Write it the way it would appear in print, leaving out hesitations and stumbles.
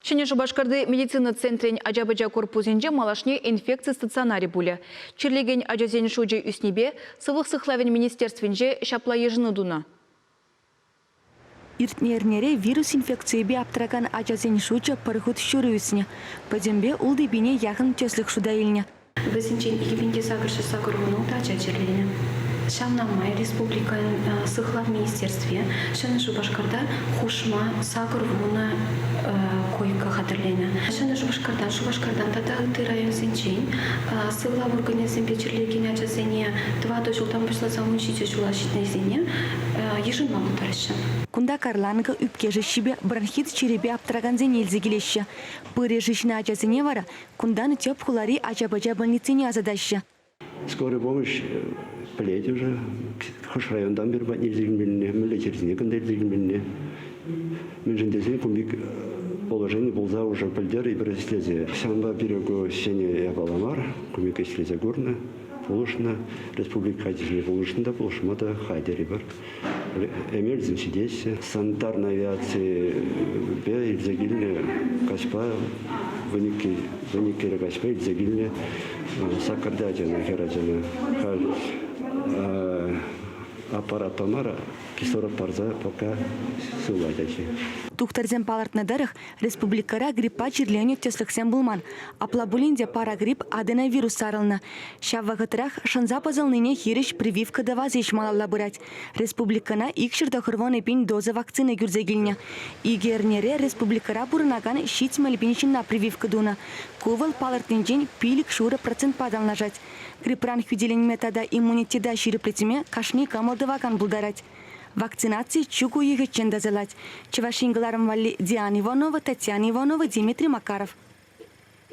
Ҫӗнӗ Шупашкарти медицина центрӗн ача-пӑча корпусӗнче малашне инфекци стационарӗ пулӗ. Чирлекен ачасен шучӗ ӳснипе Сывлӑх сыхлавӗн министерствинче ҫапла йышӑну тунӑ. Иртнӗ эрнере вирус инфекцийӗпе аптӑракан ачасен шучӗ пӗр хут ҫурӑ ӳснӗ. Пӗтӗмпе ултӑ пине яхӑн тӗслӗх шута илнӗ. Вӗсенчен 2886 ача чирленӗ. Ҫавна май республикӑн Сыхлав министерстви Ҫӗнӗ Шупашкарта хушма 80 койка хатӗрленӗ. Ҫӗнӗ Шупашкартан, Шупашкартан тата ытти районсенчен сывлав органӗсемпе чирлекен ачасене тӑватӑ ҫултан пуҫласа 17 ҫула ҫитнисене йышӑнма пултараҫҫӗ. Кунта карланкӑ, ӳпке шыҫҫипе, бронхит чирӗпе аптӑракансене илсе килеҫҫӗ. Пырӗ шыҫнӑ ачасене вара Кунтан тӗп хулари ача-пӑча больницине ӑсатаҫҫӗ. Скорая помощь пӗлет уже, хӑш районтан пир патне илсе килмеллине, мӗнле чирсене кунта илсе килмеллине. Мӗншӗн тесен кун пек положени пулса уже пӗлтер эпир ӗҫлесе. Ҫавӑнпа пире ку ҫӗнӗ япала мар, кун пек ӗҫлесе курнӑ, пулӑшнӑ. Республика ачисене пулӑшнӑ та, пулӑшма та хатӗр эпир. Эмелсем ҫитеҫҫӗ. Санитарный авиаципе илсе килнӗ каҫпа вуниккӗре каҫпа илсе килнӗ саккӑрти ачана, хӗр ачана. Халь аппаратпа мар, кислород парса пока сывлать ачи. Тухтӑрсем палӑртнӑ тӑрӑх, республикӑра гриппа чирленӗ тӗслӗхсем пулман. Апла пулин те парагрипп аденовирус сарӑлнӑ. Ҫав вӑхӑтрах шӑнса пӑсӑлнине хирӗҫ прививка тӑвас ӗҫ малалла пырать. Республикӑна 290 пин доза вакцина кӳрсе килнӗ. Икӗ эрнере республикӑра пурӑнакан 70 пин ҫынна прививка тунӑ. Ку вӑл палӑртнинчен 5,5 процентпа танлашать. Грипран хӳтӗленме тата иммунитета ҫирӗплетме кашни кӑмӑл тӑвакан пултарать. Вакцинаци чӳк уйӑхӗччен тӑсӑлать. Чӑваш Ен кӑларӑм валли Диана Иванова, Татьяна Иванова, Дмитрий Макаров.